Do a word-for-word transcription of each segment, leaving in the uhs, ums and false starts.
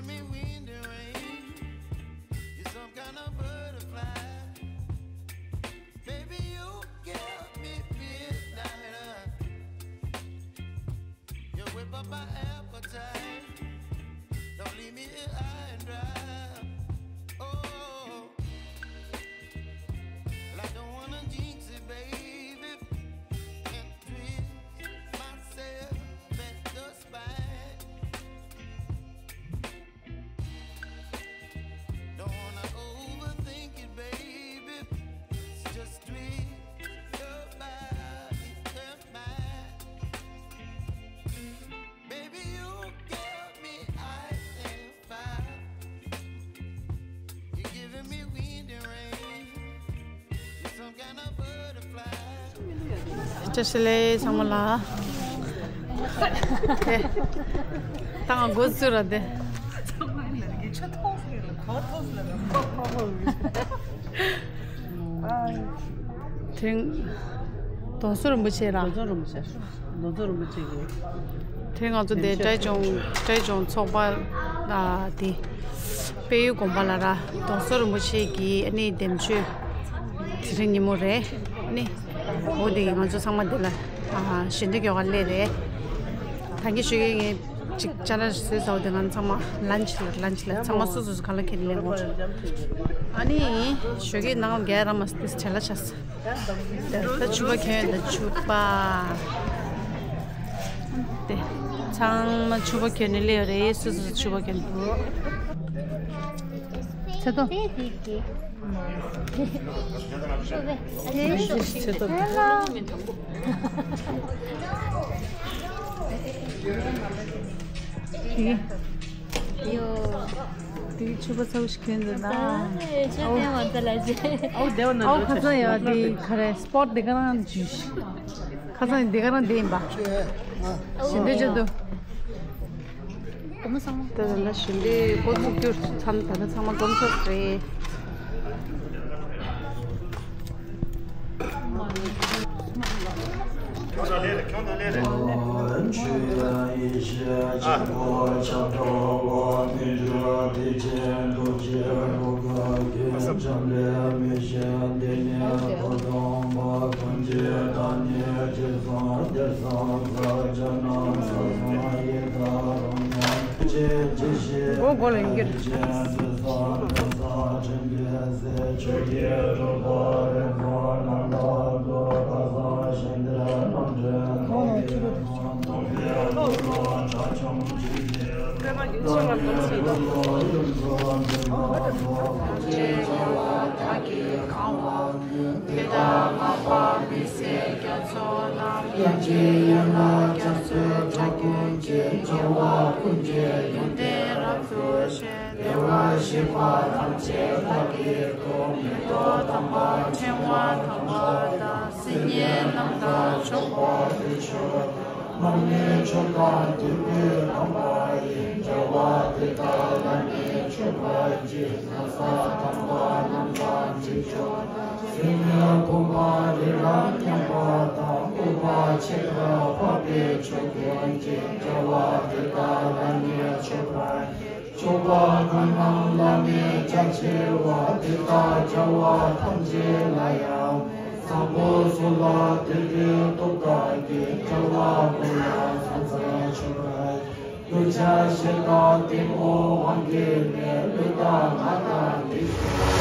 Me wind and rain, you're some kind of butterfly. Baby, you give me midnight. You whip up my appetite. Don't leave me here high and dry. Oh, well, I don't wanna jinx it, baby, and twist myself at the spine. Don't wanna overthink it, baby. Just twist your body and mine. Baby, you give me ice and fire. You're giving me wind and rain. You're some kind of butterfly. བཀྲ་ཤིས་བདེ་ལེགས་ཚང་མ་ལ། དེ། ད་ང་འགོ་བཙུགས་ར་དེ། ཆུ་ཐོག་ཟེར་ལ་གོ་ཐོག་ཟེར་ལ་གོ་ཐོག་དེ། རྡོ་སོ་རིན་པོ་ཆེ་ལ། རྡོ་སོ་རིན་པོ་ཆེ། རྡོ་སོ་རིན་པོ་ཆེ་གི། དེ་ང་ཚོ་དེ་བཀྲས་ལྗོངས་བཀྲས་ལྗོངས་ཚོགས་པ་ལ་དེ། དཔལ་ཡུལ་དགོན་པ་ལ་ར་རྡོ་སོ་རིན་པོ་ཆེ་གི་ཨ་ནི་གདན་ཆོས། དེ་རིང་ཉིན་མོ་རེད། ཨ་ནི། འོ་དེ་ང་ཚོ་ཚང་མ་དེ་ལ་ཨ་ཞལ་འདྲི་རྒྱག་ག་སླེབས་རེད། ད་གིན་ཞོགས་ཀས་ངས་ཅིག་ཅ་ལག་བཟོས་ཚར་བ་དེ་ང་ཚང་མ་ལན་ཆི་ལ་ལན་ཆི་ལ་ཚང་མ་སོ་སོ་སོ་ག་ལ་ཁེལ་ལེ་འོ། ཨ་ནི་ཞོགས་ཀས་ནང་ལ་རྒྱག་ར་མ་སི་ཏིས་བྲེལ་ལ་ཆགས། ད་ཕྱུ་པ་གྱོན་ཡོད། ད་ཕྱུ་པ། དེ། ཚང་མ་ཕྱུ་པ་གྱོན་ནས་སླེབས་ཡོད་རེད། སོ་སོ་སོ་ཕྱུ་པ་གྱོན་འདུག་ཚེ་ཏོ། ཚེ་ཏོ། དེ་ཕྱུ་པ་ཚ་བོ་ཞིག་གྱོན་འདུག་ན། ཨོ་ཁ་སང་ཡ་དེ་ག་རེ་སྤོར་དེ་ག་རང་ཇུས། ཁ་སང་འདི་ག་རང་འདི་ཡིན་པ། ཞི་འདི་ཅི་འདུག་ད་ལྟ་ཞི་འདི་འགོ་ཚུགས་རྒྱུར་མཚམས་ད་ལྟ་ཚང་མ་འཛོམས་ཚར་རེད། མགོ་མགོ་ལ་ཡིན་གྱི་རེད། དེ་དག་མ་པ་མི་ཟད་རྒྱ་མཚོ་རྣམས། ཡང་ཅིག་ཡང་ན་རྒྱ་མཚོའི་བྲག་ཀུན་གྱི། རྒྱལ་བ་ཀུན་གྱི་ཡོན་ཏན་རབ་ཏུ་ཕྱེ། བདེ་བར་གཤེགས་པ་ཐམས་ཅད་བདག་གིས་བསྟོད། མེ་ཏོག་དམ་པ་ཕྲེང་བ་དམ་པ་དང་། སིལ་སྙན་རྣམས་དང་མཆོད་པ་དུས་མཆོད་དང་། མར་མེ་མཆོག་དང་བདུག་སྤོས་དམ་པ་ཡིས། བྱ་བ་འདི་དག་ལ་ནི་མཆོད་པར་བགྱི། ན་བཟའ་དམ་པ་རྣམས་དང་དྲི་མཆོག་དང་། སིལ་སྙན་ཕུར་པ་རི་རབ་མཉམ་པ་དང་། སྐུད་པ་ཆེ་ཁ་འཕགས་པའི་མཆོག་ཀུན་གྱིས། བྱ་བ་འདི་དག་ལ་ནི་མཆོད་པར་བགྱི། མཆོད་པ་གང་རྣམས་བླ་མེད་རྒྱ་ཆེ་བ། དེ་དག་བྱ་བ་ཐམས་ཅད་ལ་ཡང་། བཟང་པོ་ཚོགས་ལ་དད་པའི་སྟོབས་དག་གིས། བྱ་བ་ཀུན་ལ་ཕྱག་འཚལ་མཆོད་པར་བགྱི། གདུལ་བྱ་གཞན་དག་གཏི་མུག་དབང་གིས་མེད། ལུས་དང་ངག་དང་ཡིད་ཀྱིས།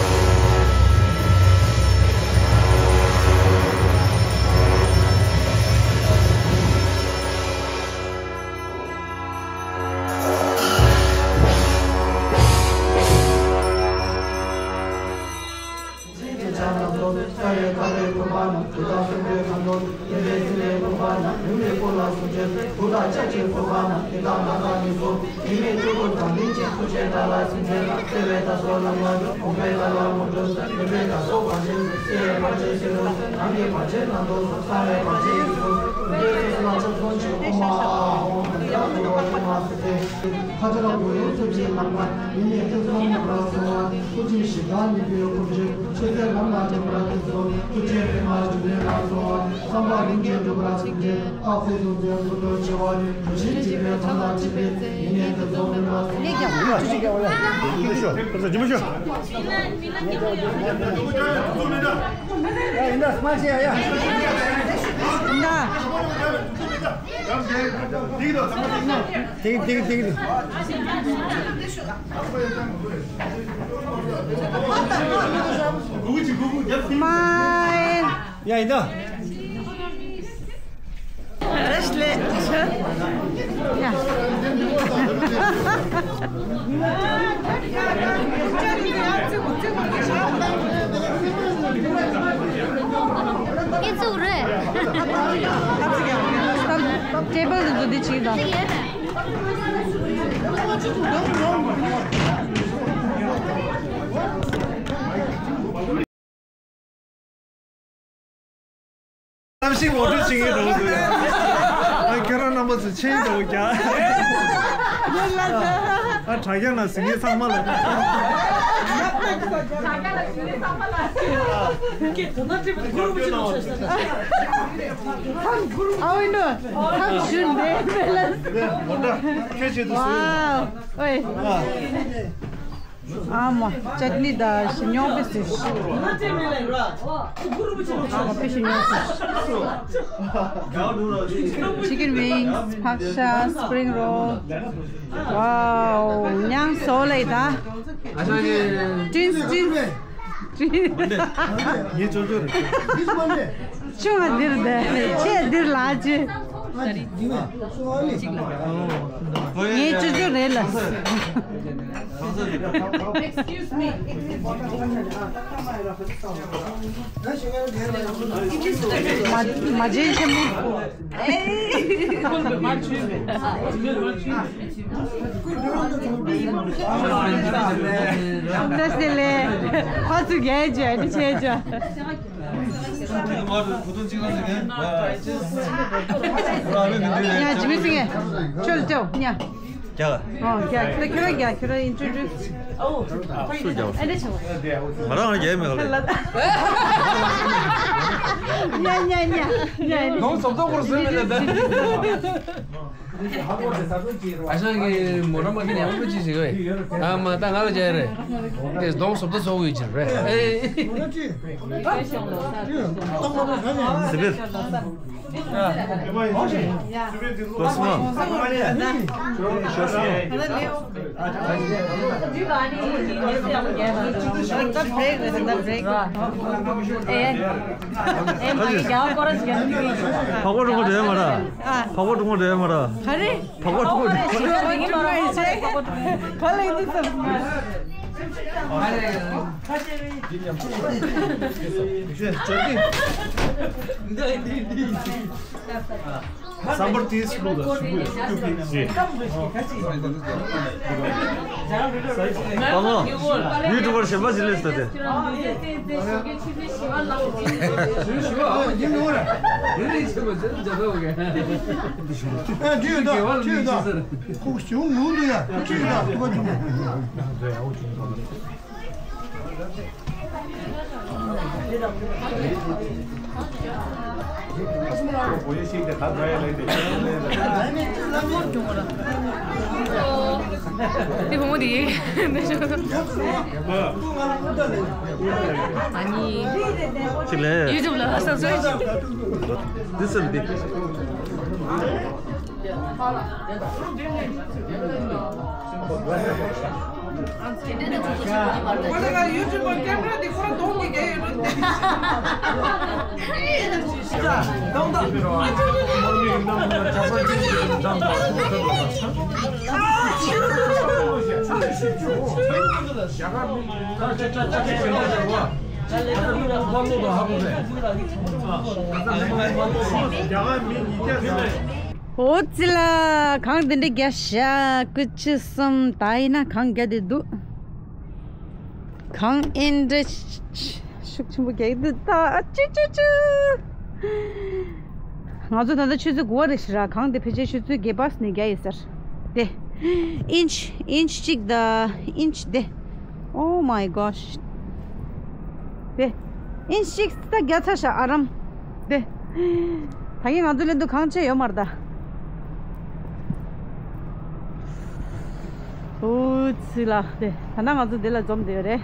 ཕྱག་རྣམས་སོ། ཤར་རེ་ཐར་པའི་ཕུར་པ་རྣམས། བུ་དང་སྲིན་པོའི་ཁ་འདོན། ཡོན་ཏན་སྲིད་པའི་ཕུར་པ་རྣམས། ཡུམ་རེ་སྐུ་ལ་གསོལ་མཆོད། བུ་དང་ལྕགས་ཀྱི་ཕུར་པ་རྣམས། དེ་དག་ང་དང་ནི་སོ། ཡིད་མེད་སྤྲུལ་སྐུ་དང་ལྡན་གྱི། ཐུགས་རྗེས་བདག་ལ་སིམ་མཛད་ལ། བརྩེ་བས་བདག་སོགས་ལམ་ལ་འགྲོ། འོ་མའི་ལ་ལ་མོ་འགྲོ་ས། ཡོན་པོའི་དགའ་སོགས་བར་ཆད་སེལ། བར་ཆད་སེལ་ལོ། ནང་གི་བར་ཆད་ནང་དུ་སོང་། གསང་བའི་བར་ཆད་ཀྱི་སོ། ཡོན་ཏན་སོ་སོ་ལ་ཕྱག་འཚལ་ལོ། ཨོཾ་བཛྲ་གུ་རུ་ཨོཾ་མ་སུ་ཏེ། ཁ་ཆར་གོ་ཡོད་ཚུལ་གྱིས་བླངས་པ། ཡིན་ནས་ཐུགས་བསམ་མ་བར་སོང་བ། ཐུགས་རྗེ་ཞི་བདག་ཉིད་ཀྱི་ཡོད་ཁུར་གྱིས་ཆོས་ཚན་ལམ་ལ་འཇུག་པར་ཐུགས་སོ། ཐུགས་རྗེ་ཕན་མ་བྱུང་ནས་ལ་སོང་བ། བསམ་པ་རིམ་གྱིས་འགྲུབ་པར་ཐུགས་རྗེ། ཨ་ཧོ་དུ་འདི་ཚོ་དོན་ཆེ་བ་ནི་གྲུ་བཞི་འཇིགས་པའི་མཐའ་ལ་འཇིགས་པའི་ཚེ། ཡིན་ནས་ཐུགས་བསམ་མ་བར་སོང་བ། མ་ཡིན། ཡ་ཡིན་ད། རེས་ལེ། ཡ། ཨེ་ཙུག་རེད། ཊེ་བལ་དུ་འདི་བྱེད་དང་། གནམ་གཤིས་ངོ་སྤྲོད་བྱེད་ཀྱི་འདུག་ཨ་ཁྱེད་རང་རྣམ་པ་ཚོ་ཆེན་འདུག་ཀྱ། ཨ་དྲ་རྒྱ་ན་ཟིན་མཁན་ཚང་མ་ལ། ཨ་ཨོ་ནོ། ཁྱེད་ཆེད་དུ་སུ། ཨ་མ། ཅཊ་ནི་དང་ཞིམ་ཉོག་པི་སི། ཨ་མ་པི་ཞིམ་ཉོག་པི་སི། ཅི་ཀེན་ཝིང་སི། ཕག་ཤ། སི་པི་རིང་རོལ། ཝའོ། མྱང་སོ་ལེ་ད། ཏིན་ཏིན། ངའི་ཅོ་ཅོ་རེད། ཅུང་ང་འདིར་བསྡད། ཁྱེད་འདིར་ལ་ཅི། ངའི་ཅོ་ཅོ་རེད་ལ། Excuse me. མ་མ་བྱེད་ཆེན་པོ། ལྟ་སྟེ་ལས། ཁོ་ཚོ་རྒྱལ་བྱས་འདི་བྱས་བྱས། ཉ་ཇི་མི་སི་ངས་ཁྱོད་ལ་སྤྲད་ཉ། རྒྱ་ག་ཨོ་རྒྱ་ཁྱོད་ཁྱོད་རང་རྒྱ་ཁྱོད་རང་ཨིན་ཊྲོ་ཌིའུ་སི། ཨོ་ཨ་འདྲ་བྱུང་། ང་རང་རྒྱ་མེད་ག་ལ། ཉ་ཉ་ཉ་ཉ། ནོང་སོབ་ཏོ་སྐོར་སོན་མེད་ལ་ད། ཨ་ཞང་གི་མོ་ར་མ་ཁི་ནས་ཡང་པོ་ཅི་ཞིག་རེད། ཨ་མ་ད་ང་ལ་རྒྱ་རེད། དེ་གདོང་སོབ་ཏོ་ཚོགས་ཡོད་ཅིག་རེད། ཨེ། སི་པིར། ལོ་སི་མ། ཤ་སི་མ། ད་བྲེག་རེད་ད་བྲེག་ཨེ། ཨེ་མ་ཡི་རྒྱ་སྐོར་ར་ཞིག་ཡང་འདུག་ཕག་པ་ཀྲུང་གོ་འདྲ་མ་ར། ཨ། ཕག་པ་ཀྲུང་གོ་འདྲ་མ་ར། ག་རེ། ཕག་པ་ཀྲུང་གོ་འདྲ་མ་ར། ག་ལ་ཡིན་འདུག་ཟེར། བསམ་པར་ཏིས་ལུག་ལ་ཞུ་གུ་ཞུ་གུ་ཀྱི། ཨ་མ། ཡུ་ཊུབ་པར་གཞན་པ་ཞིག་སླེབས་སོང་སྟེ། ཨ་ཅི་ཡོད་ད་ཅི་ཡོད་ད། ཁོ་གཞུང་ངུ་འདུག་ཡ། ཅི་ཡོད་ད་ཁོ་ཅི། དེ་བུ་མོ་དེ་ཡིན། ཨ་ནི། ཅི་ལས། ཡུ་ཊུབ་ལ་སབ་སི་ཀ་རེབ་བྱེད། འདི་ཚོ་འདི། ཁོ་ཚོ་ཡུ་ཊུབ་པར་ཀེམ་ར་འདི་ཁོ་རང་གདོང་གི་རྒྱན་ཡོད་རེད། གདོང་དང་། འོ་ཙི་ལ། གངས་འདི་འདྲ་རྒྱག་ཤག་སྐུ་མཁྱེན་གསུམ། ད་ཡིན་ན་གངས་རྒྱག་བསྡད་འདུག་གངས་ཨེ་འདྲ་ཤུགས་ཆེན་པོ་རྒྱག་གི་འདུག་ད་ཨ་ཅུ་ཅུ་ཅུ། ང་ཚོ་ད་ལྟ་ཆུ་ཚོད་དགུ་པ་རེད་ཤག་ར། གངས་དེ་ཕལ་ཆེར་ཆུ་ཚོད་བརྒྱད་པ་ནས་རྒྱག་ཡོད་ས་རེད། དེ་ ཨིན་ཅི་ཨིན་ཅི་གཅིག་ད། ཨིན་ཅི་དེ། Oh my gosh. དེ། ཨིན་ཅི་གཅིག་ད་བརྒྱ་ཚར་ཤག་ཨ་རམ། དེ། ད་གིན་ང་ཚོ་ལེན་དུ་གང་བྱས་ཡོད་མ་རེད་ད། འུ་ཚི་ལ་དེ། ད་ནང་ང་ཚོ་འདི་ལ་འཛོམས་བསྡད་ཡོད་རེད།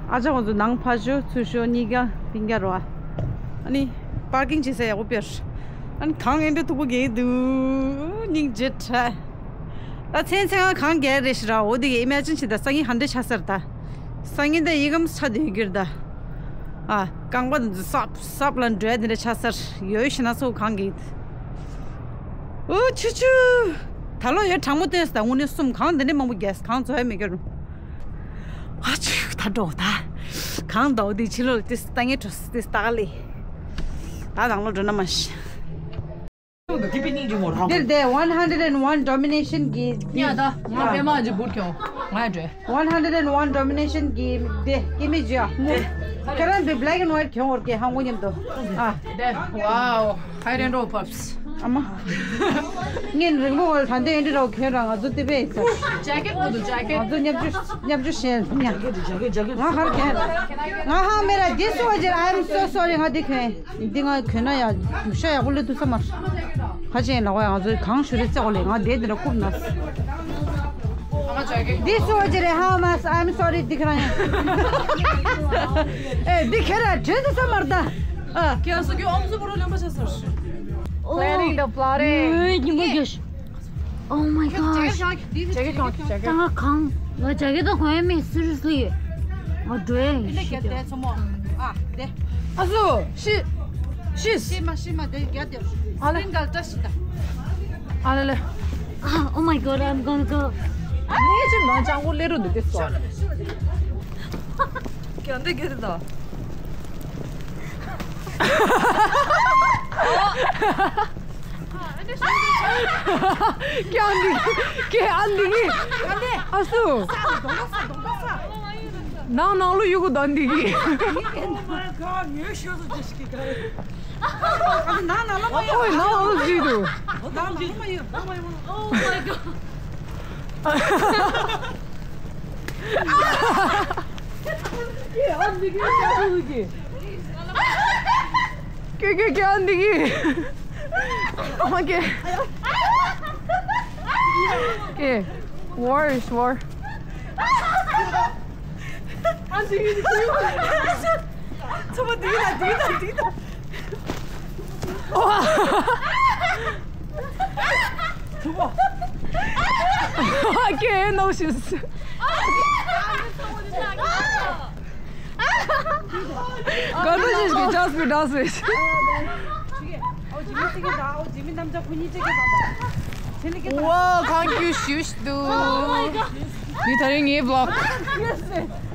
ཨ་ཅག་ང་ཚོ་ནང་ཕར་ཤོག་ཚུར་ཤོག་གཉིས་ཀ་སྟེང་ཀ་རོ། ཨ་ནི་པར་ཀིང་བྱེད་ས་ཡག་པོ་དཔེར། ཨ་ནི་གངས་ཨེ་འདྲ་མཐུག་པོ་རྒྱག་གི་འདུག་སྙིང་རྗེ་དྲགས། ད་མཚན་མཚན་ང་གངས་རྒྱག་རེད་ཤི་ར། འོ་དེ་གི་ཨི་མེ་ཇིན་བྱེད་ད། སང་ཉིན་ཧ་འདྲ་ཆགས་ས་རེད་ད། སང་ཉིན་ད་ཡི་གམ་ཆ་དོན་གྱི་རེད་ད། ཨ། རྐང་པ་དེ་ཚོ་སྲབ་སྲབ་ལ་འགྲོ་ཡ་དེ་འདྲ་ཆགས་ས་རེད། ཡོད་ཤི་ན་ཚོ་གངས་རྒྱག་གི་འདུག་འུ་ཆུ་ཆུ། ད་ལོ་ཡོད་གྲང་མོ་སྟོན་ས་ད། དངོས་གནས་གསུམ་གངས་འདི་འདྲ་མང་པོ་རྒྱག་ས་གངས་འཛོལ་ཡ་མེད་ཀྱི་རུང་། ཨ་ཆུ་ད་འགྲོ་ད། གངས་ད་འོ་དེ་ཕྱི་ལོགས་ལ་ཏིས་ལྟ་ངེས་འགྲོ་ཏིས་ལྟ་ག་ལེ། ད་དང་ལོ་འགྲོ་ན་མ་ཤི། འདིར་དེ་one hundred and one domination གི་ཡ་ད་ང་པད་མ་ཇི་བུར་ཁྱོ་ང་འདྲེ། One hundred and one domination གི་དེ་ཀི་མི་ཇི་ཨ་མུ། ཁྱེད་རང་བི་black and white ཁྱོད་འོར་གི་ཧང་གོ་མཉམ་དུ། ཨ། དེ། Wow. High and roll pups. ཨ་མ། ངས་རིང་པོ་བར་ད་འདི་ཨེ་འདྲ་རོགས་ཁྱོད་རང་ང་ཚོ་དེ་བས་ཟེར། ཇེ་ཀེ་ཊི་གོ་འདུག་ཇེ་ཀེ་ཊི། ང་ཚོ་ཉབ་ཆུ་ཉབ་ཆུ་བཤད་ཉ། ཇེ་ཀེ་ཊི་ཇེ་ཀེ་ཊི་ཇེ་ཀེ་ཊི། ང་ཧར་ཁན། ང་ཧང་མེ་ར་this soldier, I'm so sorry. ང་འདི་ཁན། འདི་ང་གྱོན་ན་ཡ་ཤ་ཡག་པོ་ལས་ཐུབ་ས་མ་རེད། ཁ་ཅན་ལག་པ་ཡང་ང་ཚོའི་གང་ཞུ་རེ་བརྩེ་བ་ལས་ང་དེ་འདི་ལ་རྐུབ་ན། འདི་སུ་བ་ཅི་རེད། How much? I'm sorry. འདི་ཁ་རང་ཡང་། ཨེ་འདི་ཁེ་ར་བྲེལ་དུ་ས་མར་ད། ཨ། ཁྱེད་སུ་གི་ཨོམ་སུ་པོ་རོ་ལམ་པ་ཆ་སར། Planning the plotting. ཨེ་ཉི་མ་རྒྱལ། Oh my gosh. ཇེ་ཀེ་ཊི་ཇེ་ཀེ་ཊི་ད་ང་གང་ང་ཇེ་ཀེ་ཊི་གོན་ཡ་མེད། Seriously. ང་འགྲོ་ཡ་ཡིན། ཨ་སུ་ཤི་ཤི། ཤི་མ་ཤི་མ་དེ་རྒྱ་དེ། ཨ་ལེ། སིང་གལ་བཀྲ་ཤིས་ད། ཨ་ལེ་ལེ། Oh my god, I'm gonna go. ལས་ཅི་མ་ཅང་གོ་ལས་རུ་འདུག་དེ་སོ། ཀྱང་འདི་གེ་དེ་ད། ཀྱང་འདི་ཀྱེ་ཨ་འདི་ཨ་སུ། ནང་ནང་ལོ་ཡུ་གུ་ད་འདི་གི། Oh my god, ཉོས་ཤོག་ཟེར་ཅི་ཞིག་གི་ག་རེ། ཨ་ནི་ནང་ནང་ལོ་མ་ཡོད། ཨོ་ནང་ལོ་ཟིག་འདུག་ནང་ནང་ལོ་མ་ཡོད། ནང་མ་ཡོད། Oh my god. ཨ་འདི་གི་ཀྱང་འདི་གི། ཀྱེ་ཀྱེ་ཀྱེ་འདི་གི། ཨ་མ་ཀྱེ། ཀྱེ། War is war. ཨ་འདི་གི། ཚོ་མ་འདི་ལ་འདི་ལ་འདི་ལ། Okay, no shoes. Got no shoes, just be dance with. Wow, thank you, shoes, dude. Oh my god. ནི་ད་རིང་ངའི་vlog.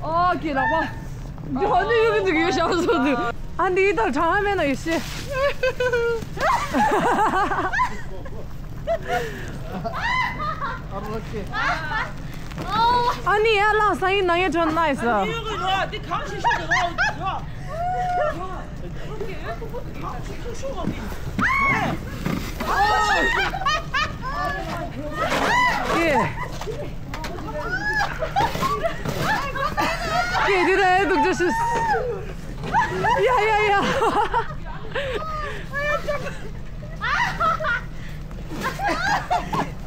ཨོ་ཀེ་ལགས་པ། འདི་ཧོ་འདི་ཡོད་གི་འདུག་ཡོད་ཤག་བཟོ་འདུག་ཨ་འདི་ད་གྲང་མེད་ན་ཡོད་ཤི། ཨ་ནི་ཡ་ལ་ས་ཡིན་ན་ཡ་ཁྲོན་ནའི་སི། འདི་གང་ཞིག་ཤོད་དེ་རོ། ཀྱེ། ཀྱེ་འདི་ད་ཨེ་འདུག་ཅོ་ཤིས། ཡ་ཡ་ཡ།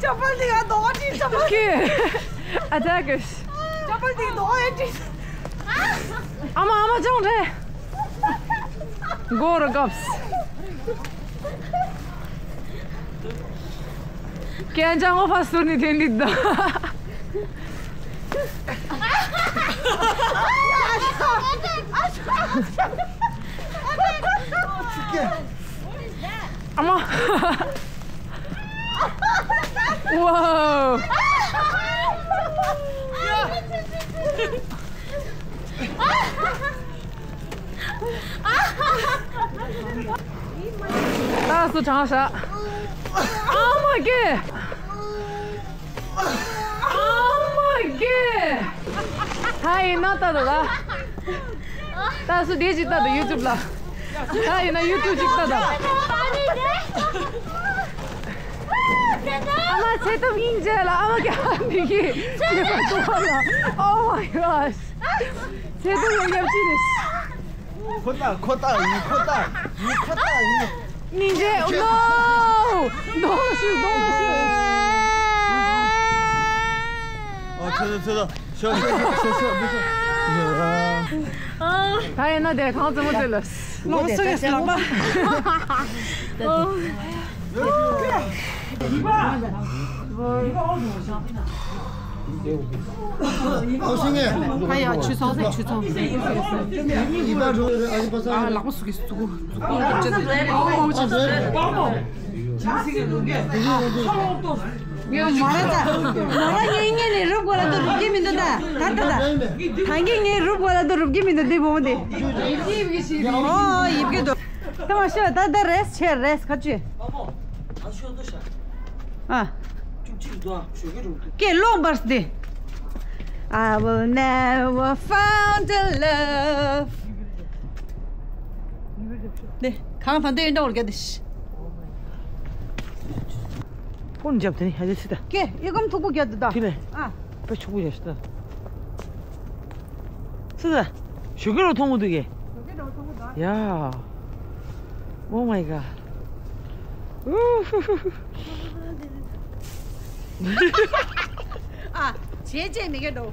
ཅ་པལ་འདི་ང་རྡོག་ཁྲིད་ཅ་པལ། ཀྱེ། ཨ་ཏ་ཀིས། ཅ་པལ་འདི་རྡོག་ཨེ་ཁྲིད། ཨ་མ་ཨ་མ་ཅང་རེད། གོ་ར་གབས། ཀྱེ་ཅང་ཨོ་ཕ་སུ་ནི་དེ་འདི་ད། ཨ་མ། Wow. ད་སུ་གྲང་ཤག Oh my god. Oh my god. ད་ཡིན་ན་ད་ད་ད། ད་སུ་དེ་ཅིག་ལྟ་དང་YouTube ལ། ད་ཡིན་ན་YouTube ཅིག་ལྟ་དང་། ཨ་མ་ཚེ་ཐུབ་སྙིང་རྗེ་ལ། ཨ་མ་ག་འདི་གི་ཚེ་ཐུབ་ཏུ་བ་ལ། Oh my gosh. ཚེ་ཐུབ་ཡོད་ཡབ་ཅི་རེད། ཁོ་ཐག་ཁོ་ཐག་ཡིན། ཁོ་ཐག་ཡིན། ཁོ་ཐག་ཡིན། སྙིང་རྗེ། No. No. ཤི་no. ཤི། ཨོ་ཚེ་ཐུབ་ཚེ་ཐུབ། ཤོག་ཤོག་ཤོག་ཤོག་ཤོག་མི་ཤོག་ད་ཡིན་ན་དེ་གང་བཙན་མོ་བཙལ་ལ། ལོངས་སུ་གས་ལགས་པ། ཨོ་ཤི་ངེ། ད་ཡ་ཆུ་ཚང་ཆུ་ཚང་། ཨ་ལག་པ་སུ་གི་སུ་གུ་སུ་གུ་ལ་ཅི་ཟེར། ཨོ་ཅི་ཟེར། ང་ར་ད། ང་ར་ངེ་ངེ་ནས་རུབ་དགོས་ལ་དུ་རུབ་ཀྱི་མི་འདུག་ད། ད་ད་ད། ད་གིན་ངས་རུབ་དགོས་ལ་དུ་རུབ་ཀྱི་མི་འདུག་འདི་བོ་འདི། ཨོ་ཡིབ་ཀྱི་འདུག་ད་མ་ཤོད་ད་ད་རེས་བྱས་རེས་ཁ་ཅུ། ཨ། ཀྱེ་ལོག་འབར་སྟེ། I will never found a love. ནི་གང་ཕན་ཏེ་ཡིན་འདྲ་བར་གྱ་དེ་ཤི། ཀུན་རྒྱབ་དེ་ནི་ཧ་ལས་སི་ད། ཀེ་ཨི་ཀམ་ཐུག་པོ་རྒྱབ་དེ་ད། ཐི་ལེ། ཨ། པེ་ཆུ་བོ་ཡ་ཤི་ད། སི་ད། ཞུ་གི་རོ་ཐོང་གུ་དུ་གེ། ཞུ་གི་རོ་ཐོང་གུ་ད། ཡ། Oh my god. ཨ། བྱེད་བྱེད་མི་གེ་འགྲོ།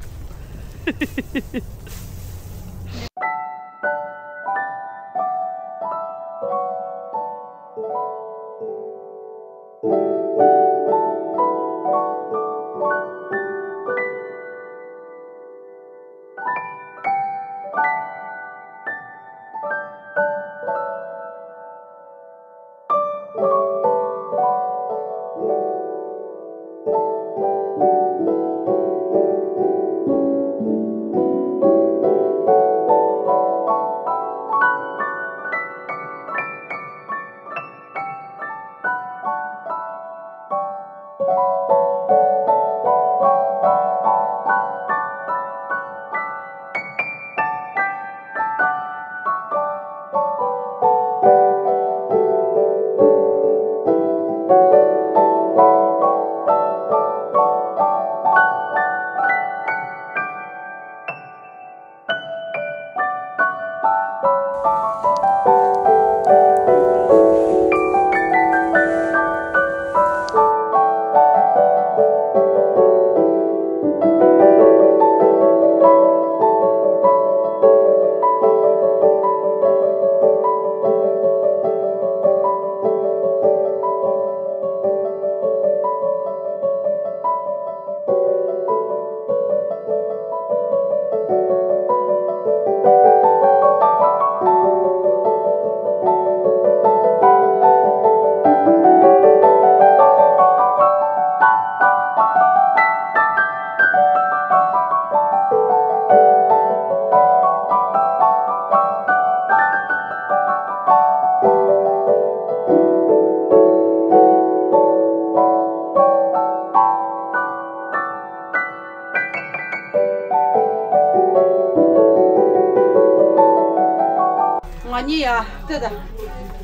ང་གཉིས་ཡ་ལྟོས་དང་།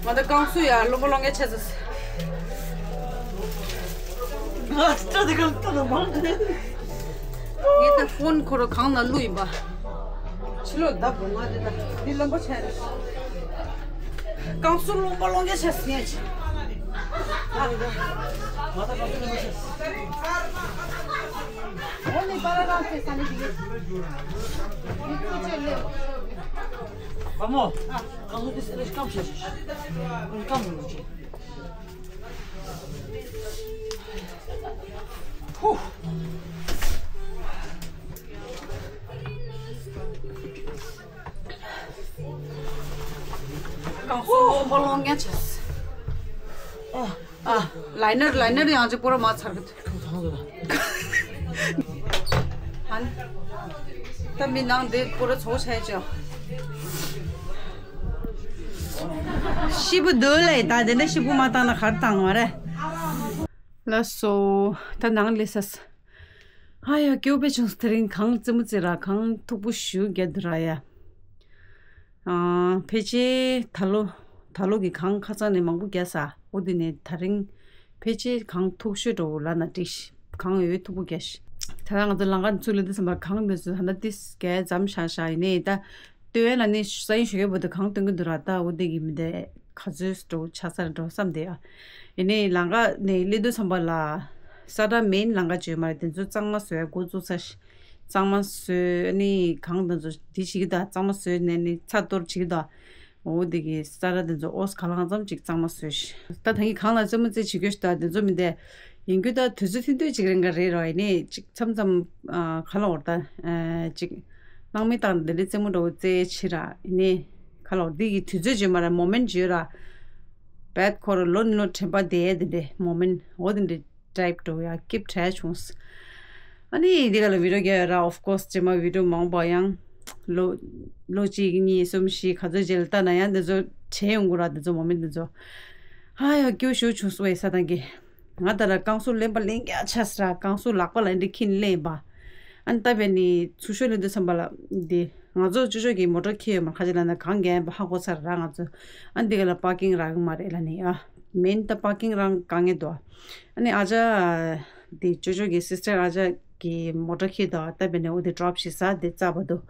ང་ད་ཀང་སུ་ཡ་ལུང་པ་ལོང་ངེ་ཆེ་ཟེར། ང་ལྟོས་དང་ཀང་ལྟོས་དང་མང་གི། ངས་ད་ཕོན་ཁོ་ར་གང་ན་བླུགས་ཡིན་པ། ཕྱི་ལོགས་བརྡབ་དགོས་ང་དེ་ད་འདི་ལམ་པ་ཆེ་རེད། ཀང་སུ་ལུང་པ་ལོང་ངེ་ཆེ་ཟེར་ངས་ཆེ། ང་ད་ཀང་སུ་ལུང་པ་ཆེ་ཟེར། འོ་ནི་པ་ར་ཀང་ཟེར་ས་ནི་དེ་གི། མི་ཚོ་ཆེ་ལེ། བ་མོ། ཀང་སུ་དེ་སེ་རེ་སྐམ་ཆེ་ཆེ། སྐམ་ཆེ་ཆེ། ཧུ། ཀང་སུ་ལུང་པ་ལོང་ངེ་ཆེ། ཨ། ཨ། ལའི་ནར་ལའི་ནར་ཡང་ཅིག་པོ་ར་མ་ཚར་གི། ཧན། ད་མི་ནང་འདི་པོ་ར་ཚོ་ཆེ་ཆེ། ཤི་བུ་འདོད་ལེ་ད་དེ་འདྲ་ཤི་བུ་མ་བཏང་ན་གར་བཏང་བ་རེད། ལགས་སོ། ད་ནང་ལས་ས། ཨ་ཡ་སྐྱོ་པོ་བྱུང་། དེ་རིང་གང་ཙི་མོ་ཙི་ར་གང་མཐུག་པོ་ཞུ་རྒྱ་དུ་ར་ཡ། ཨ། ཕལ་ཆེར་ད་ལོ་ད་ལོ་གི་གང་ཁ་ཚང་ནས་མང་པོ་རྒྱ་ས་འོ་དེ་ནས་དེ་རིང་ ཕལ་ཆེར་གངས་མཐུག་ཤོས་འདྲ་བོ་ལབ་ན་འགྲིག་ཤག་གངས་ཡོད་མཐུག་པོ་རྒྱག་ཤག་ད་ལྟ་ང་ཚོ་ལམ་ཁ་ཚུར་སླེབས་དུས་ཙམ་པ་གངས་འདི་ཚོ་ད་ལྟ་ཏིས་གས་འཇམ་ཤག་ཤག་ཡིན་ནའི་ད་སྟོད་ཡན་ལ་ནི་ས་ཡིན་ཞོགས་ཀས་བར་དུ་གངས་སྟོན་གྱི་འདུག་ར། ད་འོ་དེ་གི་མི་འདི་ག་ཚོད་འགྲོ་ཆགས་ཚར་འགྲོ་བསམ་བསྡད་ཡ། ཡིན་ནའི་ལམ་ཁ་ནས་སླེབས་དུས་ཙམ་པ་ལ་ས་ཁྲ་མེན་ལམ་ཁ་བརྗོད་མ་རེད། དེ་ཚོ་གཙང་མ་བཟོས་འགོ་བཙུགས་ཚར་ཤག་གཙང་མ་བཟོས་ནི་གངས་འདི་ཚོ་འདི་བྱེད་ཀྱི་འདུག་གཙང་མ་བཟོས་ནས་ནི་ཚ་གཏོར་བྱེད་ཀྱི་འདུག་འོ་དེ་གི་ས་ཁྲ་དེ་ཚོ་ཨོས་ག་ལང་ཙམ་ཅིག་གཙང་མ་བཟོས་ཤག་ད་ད་གིན་གངས་ལ་རྩེད་མོ་རྩེ་བྱེད་རྒྱུ་ཞིག་ད་དེ་ཚོ་མི་འདས། ཡིན་རྒྱུ་ད་དུས་ཚོད་ཐུང་ཐུང་ཅིག་རིང་ག་རེད་རོ། ཡིན་ནའི་ཅིག་མཚམས་མཚམས་ཨ་ག་ལ་འོར་ད་ཨ་ཅིག་སྣང་མེད་བཏང་དེ་འདྲའི་རྩེད་མོ་འདྲ་བོ་རྩེ་ཕྱིར་ར། ཡིན་ནའི་ག་ལ་འོར་འདི་གི་དུས་ཚོད་བརྗོད་མ་ར་མོ་མེན་ཊི་བརྗོད་ར། བད་ཁོ་ར་ལོ་ནི་ལོ་དྲན་པ་དེ་དེ་འདྲའི་མོ་མེན་ཊི་འོ་དེ་འདྲའི་ཊའིབ་འགྲོ་ཡ་སྐྱིད་བྲལ་བྱུང་། ཨ་ནི་འདི་ག་ལ་བི་ཌིའོ་རྒྱག་ཡོད་ར། ཨོཕ་ཀོས་རྗེས་མ་བི་ཌིའོ་མང་པོ་ཡང་ལོ་ལོ་གཅིག་གཉིས་གསུམ་བཞི་ག་ཚོད་རྗེས་ལ་ལྟ་ན་ཡང་འདི་ཚོ་དྲན་ཡོང་གི་ར། འདི་ཚོ་མོ་མེན་ཊི་འདི་ཚོ་ཧ་ཡ་སྐྱིད་ཞུ་བྱུང་སོང་བས་ས་དང་གི་ང་ད་ལ་རྐང་སོ་ལེན་པ་ལེན་རྒྱག་ཆ་སི་ར། རྐང་སོ་ལག་པ་ལ་འདི་ཁྱིན་ལེན་པ། ཨ་ནི་ད་བས་ནི་ཚུར་ཤོག་ལེན་དུས་ཙམ་པ་ལ་འདི་ང་ཚོ་ཅོ་ཅོ་གི་མོ་ཊ་ཁྱེར་ཡོད་མ། ཁ་ཅིག་ལ་ན་གང་རྒྱན་པ་ཧ་གོ་ཚར་ར་ང་ཚོ། ཨ་ནི་འདི་ག་ལ་པར་ཀིང་རག་གི་མ་རེད་ལ་ནི་ཨ། མེན་ད་པར་ཀིང་རང་དཀའ་ངལ་འདུག་ཨ་ནི་ཨ་ཅག་འདི་ཅོ་ཅོ་གི་སི་སི་ཊར་ཨ་ཅག་གི་མོ་ཊ་ཁྱེར་དུ་ཨ་ད་བས་ནི་འོ་འདི་ཌོབ་ཞིག་ཟ་འདི་རྩ་བ་འདུག་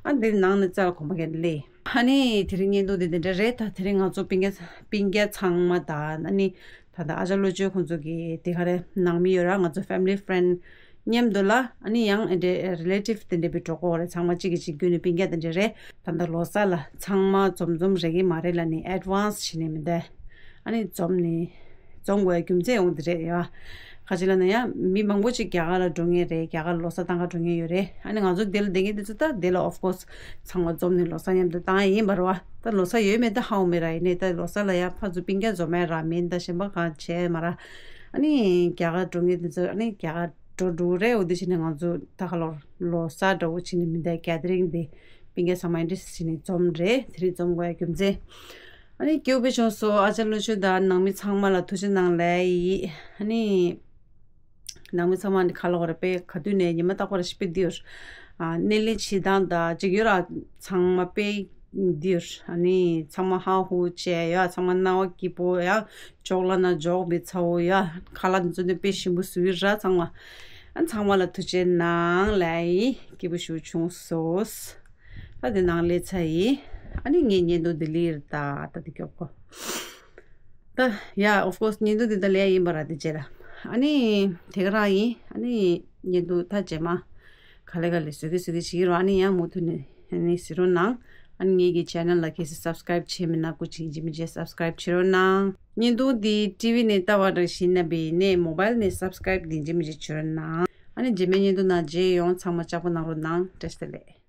ཨ་འདི་ནང་ནས་རྩ་ལ་གོམ་པ་གན་ལེ། ཨ་ནི་དེ་རིང་བརྙན་ཐུང་འདི་འདི་འདྲ་རེད། ད་དེ་རིང་ང་ཚོ་སྤུན་ཀྱག་སྤུན་ཀྱག་ཚང་མ་དང་ཨ་ནི་ད་ལྟ་ཨ་ཅག་བློ་ཆོས་ཁོང་ཚོ་གི་དེ་ག་རེ་ནང་མི་ཡོད་ར། ང་ཚོ་ཕེ་མི་ལི་ཕེ་རེན་ཌི་མཉམ་དུ་ལ་ཨ་ནི་ཡང་ཨེ་འདྲེ་རི་ལེ་ཊིབ་དེ་འདྲ་བི་འགྲོ་གོ་རེད། ཚང་མ་གཅིག་གིས་གཅིག་བརྒྱུད་ནས་སྤུན་ཀྱག་དེ་འདྲ་རེད། ད་ལྟ་ལོ་གསར་ལ་ཚང་མ་འཛོམས་འཛོམས་རེག་གི་མ་རེད་ལ་ནི་ཨེཌ་ཝན་སི་བྱས་ནས་མི་འདའ། ཨ་ནི་འཛོམས་ནས་འཛོམས་དགོས་ཡ་རྒྱུ་མཚན་ཡོང་འདི་རེད་ཡ། ཁ་ཅིག་ལ་ན་ཡང་མི་མང་པོ་ཅིག་རྒྱ་གར་ལ་འགྲོ་མཁན་རེད། རྒྱ་གར་ལོ་གསར་གཏང་ག་འགྲོ་མཁན་ཡོད་རེད། ཨ་ནི་ང་ཚོ་འདི་ལ་བསྡད་མཁན་དེ་ཚོ་ད་འདི་ལ་ཨོཕ་ཀོས་ཚང་མ་འཛོམས་ནས་ལོ་གསར་མཉམ་དུ་བཏང་ཡ་ཡིན་པ་རེད་བ། ད་ལོ་གསར་ཡོད་མེད་ད་ཧ་གོ་མེད་ར། ཡིན་ནའི་ད་ལོ་གསར་ལ་ཡ་ཕར་ཚུར་སྤུན་ཀྱག་འཛོམས་ཡ་ར་མིན་ད་གཞན་པ་གང་བྱས་མ་ར། ཨ་ནི་རྒྱ་གར་འགྲོ་མཁན་དེ་ཚོ་ཨ་ནི་རྒྱ་གར་འགྲོ་འགྲོ་རེད། འོ་དེ་བྱས་ནས་ང་ཚོ་ད་ག་ལོར་ལོ་གསར་འདྲ་བོ་བྱས་ནས་མི་འདའ་གེ་དེ་རིང་དེ་སྤུན་ཀྱག་ཚང་མ་ཨེ་འདྲ་བྱས་ནས་འཛོམས་རེད། དེ་རིང་འཛོམས་དགོས་ཡ་རྒྱུ་མཚན། ཨ་ནི་སྐྱིད་པོ་བྱུང་སོང་། ཨ་ཅག་བློ་ཆོས་དང་ནང་མི་ཚང་མ་ལ་ཐུགས་རྗེ་གནང་ལེ་ཡིན། ཨ་ནི་ནང་མི་ཚང་མ་ནི་ག་ལ་གོ་རེ་པས་ག་དུས་ནས་ཉི་མ་རྟག་པར་ཤི་པའི་འདིར་ཨ་སྣེ་ལེན་བྱེད་སྟངས་དང་ཅིག་ཡོད་ར། ཚང་མ་པས་འདིར་ཨ་ནི་ཚང་མ་ཧ་ཧུ་བྱས་ཡ། ཚང་མ་སྣང་བ་སྐྱིད་པོ་ཡ། འཇོག་ལ་ན་འཇོག་པའི་ཚ་བོ་ཡ། ཁ་ལག་འདི་ཚོ་ནི་དཔེ་ཞིམ་པོ་བཟོས་ར་ཚང་མ། ཨ་ཚང་མ་ལ་ཐུགས་རྗེ་གནང་ལེ་ཡིན། སྐྱིད་པོ་ཞིག་བྱུང་སོང་། ད་དེ་ནང་ལས་ཚ་ཡིན། ཨ་ནི་ངའི་བརྙན་ཐུང་འདི་ལིར་ད་ད་དེ་སྐྱོབ་གོ་ད་ཡ་of course་བརྙན་ཐུང་འདི་ད་ལས་ཡིན་པ་ར་དེ་རྗེས་ལ། ཨ་ནི་དེ་ག་རང་ཡིན། ཨ་ནི་བརྙན་ཐུང་ད་རྗེས་མ་ག་ལེ་ག་ལེ་བཟོ་གི་བཟོ་གི་བྱེད་ཀྱི་རོགས། ཨ་ནི་ཡང་མུ་མཐུད་ནས་ཨ་ནི་གཟིགས་རོགས་གནང་། ཨ་ནི་ངེད་ཀྱི་channel་ལ་གལ་སྲིད་subscribe་བྱས་མེད་ན་སྐུ་མཁྱེན་ཡིན་གཅིག་མིན་གཅིག་subscribe་བྱེད་རོགས་གནང་། བརྙན་ཐུང་འདི་ཊི་ཝི་ནས་ལྟ་བ་འདྲ་ཞིག་ཡིན་ན་བས་ནས་mobile་ནས་subscribe་འདི་ཡིན་གཅིག་མིན་གཅིག་བྱེད་རོགས་གནང་། ཨ་ནི་རྗེས་མའི་བརྙན་ཐུང་ནང་མཇལ་ཡོང་། ཚང་མ་ལྕགས་པོ་གནང་རོགས་གནང་། བཀྲ་ཤིས་བདེ་ལེགས།